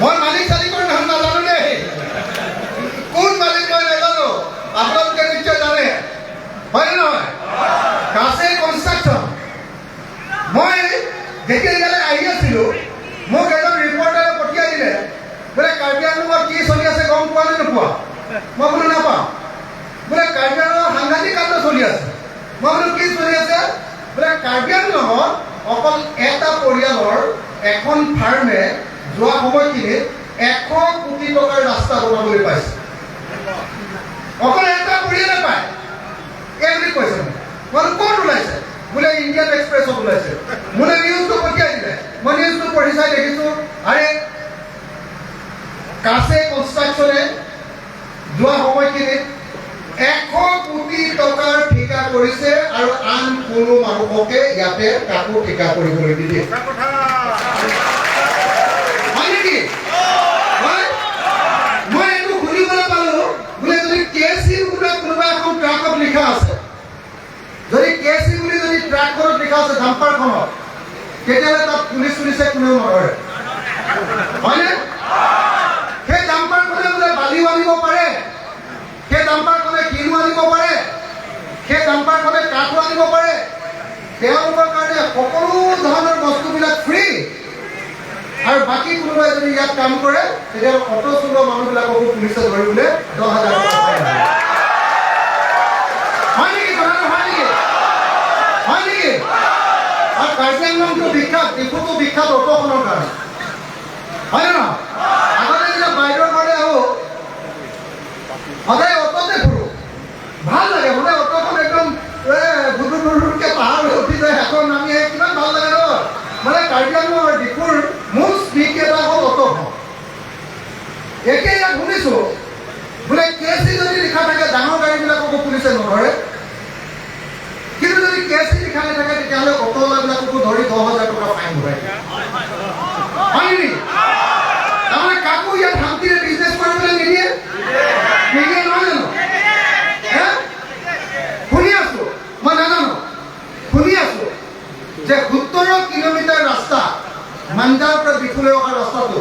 মই মালিক চালিকৰ নাম নাজানো দেই। কোন মালিক মই নাজানো, আপোনালোকে নিশ্চয় জানে, হয়নে নহয়? কাছে কনষ্ট্ৰাকশ্যন। মই যেতিয়া ইয়ালৈ আহি আছিলো, মোক এজন ৰিপৰ্টাৰে পঠিয়াই দিলে, বোলে কাৰ্বি আংলঙত কি চলি আছে গম পোৱা নে নোপোৱা? মই বোলো নাপাওঁ। বোলে কাৰ্বি আংলঙত সাংঘাতিক কাণ্ড চলি আছে। মই বোলো কি চলি আছে? বোলে কাৰ্বি আংলঙত অকল এটা পৰিয়ালৰ এখন ফাৰ্মে যোৱা সময়খিনিত 100 কোটি টকাৰ ৰাস্তা বনাবলৈ পাইছে। অকল এটা পৰিয়ালে পায় এই বুলি কৈছে মোক। মই বোলো ক'ত ওলাইছে? বোলে ইণ্ডিয়ান এক্সপ্ৰেছত ওলাইছে। মোলৈ নিউজটো পঠিয়াই দিলে। মই নিউজটো পঢ়ি চাই দেখিছো, আৰে কাছে কনষ্ট্ৰাকশ্যনে যোৱা সময়খিনিত 100 কোটি টকাৰ ঠিকা কৰিছে আৰু আন কোনো মানুহকে ইয়াতে কাকো ঠিকা কৰিবলৈ নিদিয়ে। হয় নেকি? হয়। মই এইটো শুনিবলৈ পালো, বোলে যদি কে চি বোলে কোনোবা এখন ট্ৰাকত লিখা আছে, যদি কে চি বুলি যদি ট্ৰাকখনত লিখা আছে, ডাম্পাৰখনত, তেতিয়াহ'লে তাত পুলিচ চুলিচে কোনেও নধৰে, হয়নে? সেই ডাম্পাৰখনে বোলে বালিও আনিব পাৰে, সেই ডাম্পাৰখনে শিলো আনিব পাৰে, সেই ডাম্পাৰখনে কাঠো আনিব পাৰে। তেওঁলোকৰ কাৰণে সকলো ধৰণৰ বস্তুবিলাক ফ্ৰী। আৰু বাকী কোনোবাই যদি ইয়াত কাম কৰে, তেতিয়াহ'লে অটো চলোৱা মানুহবিলাককো পুলিচে ধৰি বোলে 10,000 টকা ফাইন দিয়ে। হয় নেকি কথাটো? হয় নেকি? হয় নেকি? আৰু কাৰ্বি আংলংটো বিখ্যাত, ডিফুটো বিখ্যাত অটোখনৰ কাৰণে, হয় নে নহয়? আগতে যেতিয়া বাইদেউৰ ঘৰলৈ আহোঁ, সদায় অটোতে ফুৰো। ভাল লাগে, মানে অটোখন একদম গুদুৰ গুদুৰকে পাহাৰ হৈ উঠি যায়, আকৌ নামি আহে, কিমান ভাল লাগে ন। মানে কাৰ্বি আংলং আৰু ডিফুৰ মূল স্মৃতি এটা হ'ল অটোখন। এতিয়া ইয়াত শুনিছো, বোলে কে চি যদি লিখা থাকে, ডাঙৰ গাড়ীবিলাককো পুলিচে নধৰে। কিন্তু যদি কে চি লিখা নাথাকে, তেতিয়াহ'লে অটোৱালাবিলাককো ধৰি 10,000 টকা ফাইন ভৰাই দিয়ে। হয় নেকি? তাৰমানে কাকো ইয়াত শান্তিৰে বিজনেছ কৰিবলৈ নিদিয়ে। নিদিয়ে নহয় জানো? হে? শুনি আছো, মই নাজানো, শুনি আছো যে 17 কিলোমিটাৰ ৰাস্তা, মাঞ্জাৰ পৰা ডিফুলৈ অহা ৰাস্তাটো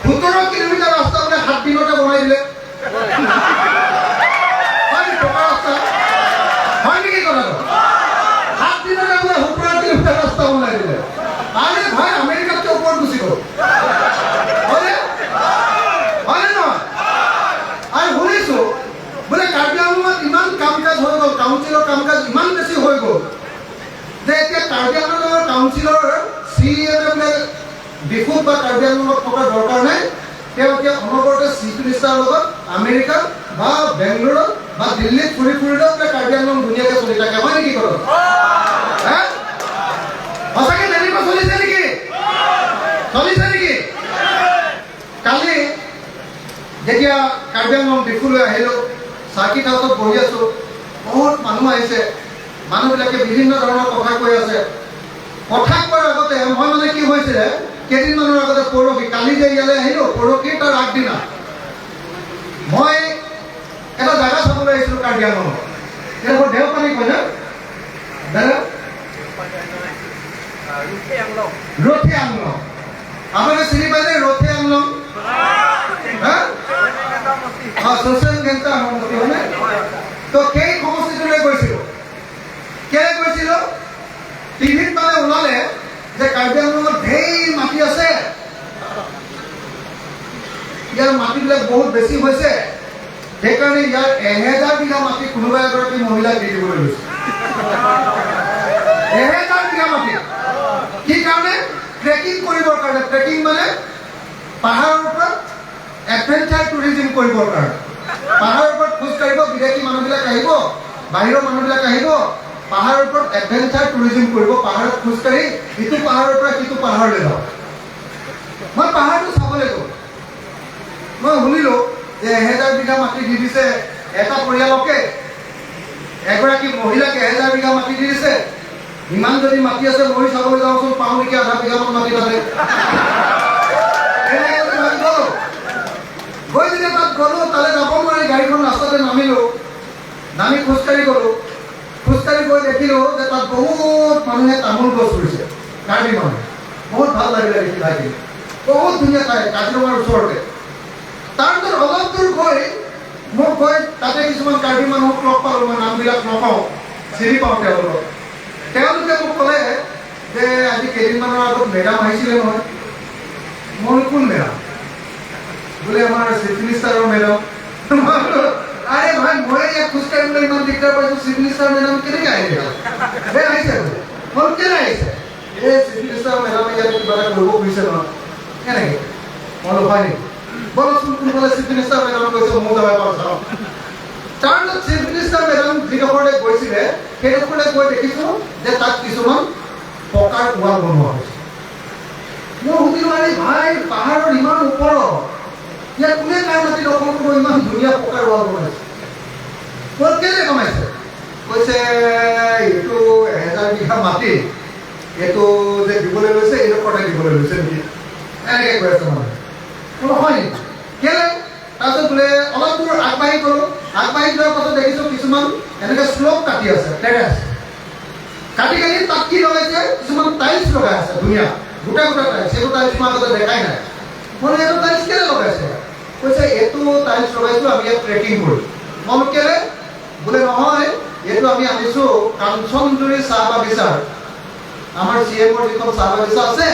17 কিলোমিটাৰ ৰাস্তা বোলে 7 দিনতে বনাই দিলে। হয় নেকি? পকা ৰাস্তা হয় নেকি কথাটো? 7 দিনতে বোলে 17 কিলোমিটাৰ ৰাস্তা বনাই দিলে। আৰে ভাই, আমেৰিকাতকৈ ওপৰত গুচি গ'ল, হয়নে? হয়নে নহয়? আৰু শুনিছো বোলে কাৰ্বি আংলঙত ইমান কাম কাজ হৈ গ'ল, কাউন্সিলৰ কাম কাজ ইমান বেছি হৈ গ'ল যে এতিয়া কাৰ্বি আংলঙৰ কাউন্সিলৰ চি এমে বোলে ডিফুত বা কাৰ্বি আংলঙত থকাৰ দৰকাৰ নাই। তেওঁ এতিয়া অনবৰতে চিফ মিনিষ্টাৰৰ লগত আমেৰিকা বা বেংগলোৰত বা দিল্লীত ফুৰি ফুৰিলেও বোলে কাৰ্বি আংলং ধুনীয়াকে চলি থাকে। হয় নেকি কথাটো? হে? সঁচাকে তেনেকুৱা চলিছে নেকি? চলিছে নেকি? কালি যেতিয়া কাৰ্বি আংলং ডিফুলৈ আহিলোঁ, চাৰ্কিট হাউচত বহি আছো, বহুত মানুহ আহিছে। মানুহবিলাকে বিভিন্ন ধৰণৰ কথা কৈ আছে। কথা কোৱাৰ আগতে মই মানে কি হৈছিলে, কেইদিনমানৰ আগতে, পৰহি, কালি যে ইয়ালৈ আহিলোঁ, পৰহি তাৰ আগদিনা মই এটা জাগা চাবলৈ আহিছিলোঁ কাৰ্বি আংলঙত। এইডোখৰ দেওপানী কয় না দাদা? ৰথে আংলং। আপোনালোকে চিনি পাইনে ৰথে আংলং? হা, চচেন ঘেণ্টা সমষ্টি, হয়নে? তো সেই সমষ্টিটোলৈ গৈছিলোঁ। কেলৈ গৈছিলোঁ? টিভিত মানে ওলালে যে কাৰ্বি আংলঙত ঢেৰ মাটি আছে, ইয়াৰ মাটিবিলাক বহুত বেছি হৈছে, সেইকাৰণে ইয়াৰ 1000 বিঘা মাটি কোনোবা এগৰাকী মহিলাক দি দিবলৈ লৈছে। 1000 বিঘা মাটি কি কাৰণে? ট্ৰেকিং কৰিবৰ কাৰণে। ট্ৰেকিং মানে পাহাৰৰ ওপৰত এডভেঞ্চাৰ টুৰিজিম কৰিবৰ কাৰণে। পাহাৰৰ ওপৰত খোজ কাঢ়িব, বিদেশী মানুহবিলাক আহিব, বাহিৰৰ মানুহবিলাক আহিব, পাহাৰৰ ওপৰত এডভেঞ্চাৰ টুৰিজিম কৰিব, পাহাৰত খোজকাঢ়ি ইটো পাহাৰৰ পৰা সিটো পাহাৰলৈ যাব। মই পাহাৰটো চাবলৈ গ'লো। মই শুনিলো যে 1000 বিঘা মাটি দি দিছে এটা পৰিয়ালকে, এগৰাকী মহিলাক 1000 বিঘা মাটি দি দিছে। ইমান যদি মাটি আছে, ময়ো চাবলৈ যাওঁচোন, পাওঁ নেকি আধা বিঘামান মাটি তাতে, এনেকে বুলি ভাবি গ'লো। গৈ যেতিয়া তাত গ'লো, তালৈ যাব নোৱাৰি গাড়ীখন ৰাস্তাতে নামিলো। নামি খোজকাঢ়ি গ'লো। খোজকাঢ়ি গৈ দেখিলো যে তাত বহুত মানুহে তামোল গছ ৰুইছে, কাৰ্বি মানুহে। বহুত ভাল লাগিলে দেখি ভাইটি। বহুত ধুনীয়া ঠাই, কাজিৰঙাৰ ওচৰতে। তাৰপিছত অলপ দূৰ গৈ মোক গৈ তাতে কিছুমান কাৰ্বি মানুহক লগ পালোঁ, মই নামবিলাক নকওঁ, চিনি পাওঁ তেওঁলোকক। তেওঁলোকে মোক ক'লে যে আজি কেইদিনমানৰ আগত মেডাম আহিছিলে নহয়। মই বোলো, কোন মেডাম? বোলে আমাৰ চিফ মিনিষ্টাৰৰ মেডাম। মই বোলো, আৰে ভাই, মই ইয়াত খোজকাঢ়িবলৈ ইমান দিগদাৰ পাইছো, চিফ মিনিষ্টাৰ মেডাম কেনেকে আহিলে? এই আহিছে বোলে। মই বোলো, কেলে আহিছে? এই চিফ মিনিষ্টাৰ মেডামে ইয়াতে কিবা এটা কৰিব খুজিছে নহয়। কেনেকে? মই বোলো, হয় নেকি? ব'লকচোন, কোনফালে চিফ মিনিষ্টাৰ মেডামে কৈছে, ময়ো যাব পাৰোঁ, চাওঁ। তাৰপিছত চিফ মিনিষ্টাৰ মেডাম যিডোখৰলৈ গৈছিলে, সেইডোখৰলৈ গৈ দেখিছো যে তাত কিছুমান পকাৰ ৱাল বনোৱা হৈছে। মই সুধিলো, আৰে ভাই, পাহাৰৰ ইমান ওপৰত ইয়াত কোনে কাৰ মাটি দখল কৰিব ইমান ধুনীয়া পকাৰ ৱাল বনাইছে? ক'ত কেলে বনাইছে? কৈছে, এইটো 1000 বিঘা মাটি এইটো যে দিবলৈ লৈছে, এইডোখৰতে দিবলৈ লৈছে নেকি, এনেকে কৈ আছে মানুহে। বোলো, হয় নেকি, কেলে? তাৰপিছত বোলে অলপ দূৰ আগবাঢ়ি গ'লো। আগবাঢ়ি যোৱাৰ পাছত দেখিছোঁ কিছুমান এনেকে শ্লোপ কাটি আছে, টেৰেছ কাটি কাটি। তাত কি লগাইছে? কিছুমান টাইলছ লগাই আছে, ধুনীয়া গোটা গোটা টাইলছ। সেইটো টাইলছ মই আগতে দেখাই নাই। মই বোলো, এইটো টাইলছ কেলে লগাইছে? কৈছে, এইটো টাইলছ লগাইছোঁ, আমি ইয়াত ট্ৰেকিং কৰিম। মই বোলো, কেলে? বোলে, নহয়, এইটো আমি আনিছোঁ কাঞ্চনজুৰি চাহ বাগিচাৰ, আমাৰ চি এমৰ যিখন চাহ বাগিচা আছে,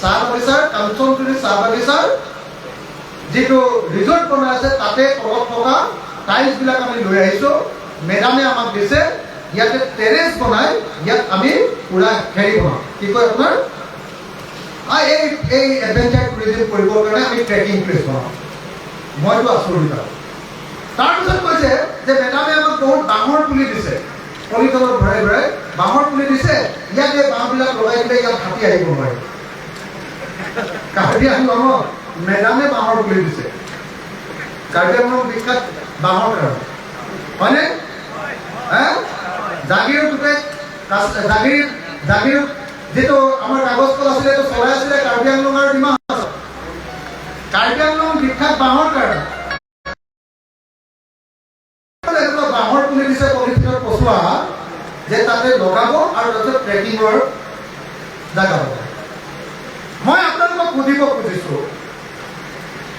চাহ বাগিচাৰ, কাঞ্চনজুৰি চাহ বাগিচাৰ যিটো ৰিজৰ্ট বনাই আছে, তাতে তলত থকা টাইলছ বিলাক আমি লৈ আহিছোঁ। মেডামে আমাক দিছে, ইয়াতে টেৰেছ বনাই ইয়াত আমি পুৰা হেৰি বনাম, কি কয় আপোনাৰ, এই এডভেঞ্চাৰ টুৰিজিম কৰিবৰ কাৰণে আমি ট্ৰেকিং প্লেচ বনাম। মইতো আচৰিত আৰু। তাৰপিছত কৈছে যে মেডামে আমাক বহুত বাঁহৰ পুলি দিছে, পলিথিনত ভৰাই ভৰাই বাঁহৰ পুলি দিছে। ইয়াত এই বাঁহবিলাক লগাই দিলে ইয়াত হাতী আহিব নোৱাৰে। কাৰ্বি আংলঙত মেডামে বাঁহৰ পুলি দিছে। কাৰ্বি আংলং বিখ্যাত বাঁহৰ কাৰণে, হয়নে? হে, জাগীৰোড গোটেই জাগীৰোড জাগীৰোড যিটো আমাৰ কাগজ কল আছিলে, এইটো চলাই আছিলে কাৰ্বি আংলং আৰু ডিমা হাছাও। কাৰ্বি আংলং বিখ্যাত বাঁহৰ কাৰণে। এনেকুৱা বাঁহৰ পুলি দিছে পলিথিনত পচোৱা, যে তাতে লগাব আৰু তাৰপিছত ট্ৰেকিঙৰ জাগা পাব। মই আপোনালোকক সুধিব খুজিছো,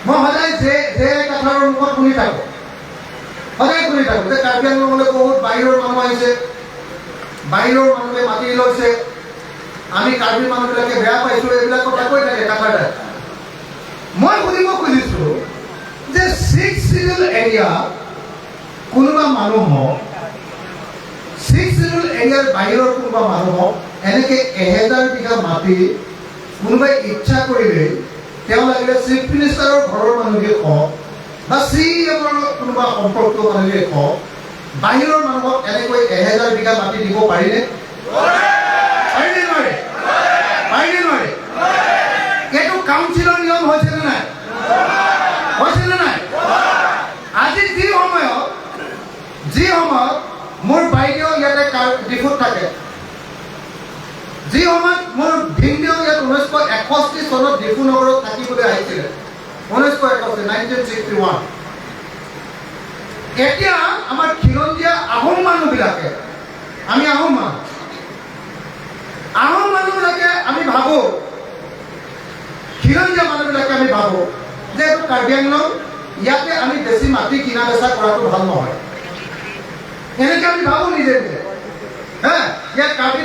মই সদায় যে যে কথাৰ মুখত শুনি থাকো, সদায় শুনি থাকো যে কাৰ্বি আংলঙলৈ বহুত বাহিৰৰ মানুহ আহিছে, বাহিৰৰ মানুহে মাটি লৈছে, আমি কাৰ্বি মানুহবিলাকে বেয়া পাইছো, এইবিলাক কথা কৈ থাকে কাথাৰে। মই সুধিব খুজিছো যে ছিক্স চিডিউল এৰিয়া কোনোবা মানুহক, ছিক্স চিডিউল এৰিয়াৰ বাহিৰৰ কোনোবা মানুহক এনেকে 1000 বিঘা মাটি কোনোবাই ইচ্ছা কৰিলেই, তেওঁ লাগিলে চিফ মিনিষ্টাৰৰ ঘৰৰ মানুহে কওক বা চি এমৰ কোনোবা সম্পৰ্কীয় মানুহে কওক, বাহিৰৰ মানুহক এনেকৈ 1000 বিঘা মাটি দিব পাৰিনে? পাৰিনে নোৱাৰে? পাৰিনে নোৱাৰে? এইটো কাউন্সিলৰ নিয়ম হৈছে নে নাই? হৈছে নে নাই? আজি যি সময়ত মোৰ বাইদেউ ইয়াতে ডিফুত থাকে, যি সময়ত মোৰ ভিনদেউ ইয়াত 1961 চনত ডিফু নগৰত থাকিবলৈ আহিছিলে, 1961, 1961। এতিয়া আমাৰ খিলঞ্জীয়া আহোম মানুহবিলাকে, আমি আহোম মানুহ, আহোম মানুহবিলাকে আমি ভাবো, খিলঞ্জীয়া মানুহবিলাকে আমি ভাবো যে এইটো কাৰ্বি আংলং, ইয়াতে আমি বেছি মাটি কিনা বেচা কৰাটো ভাল নহয়। এনেকে আমি ভাবো নিজে নিজে। হে, ইয়াত কাৰ্বি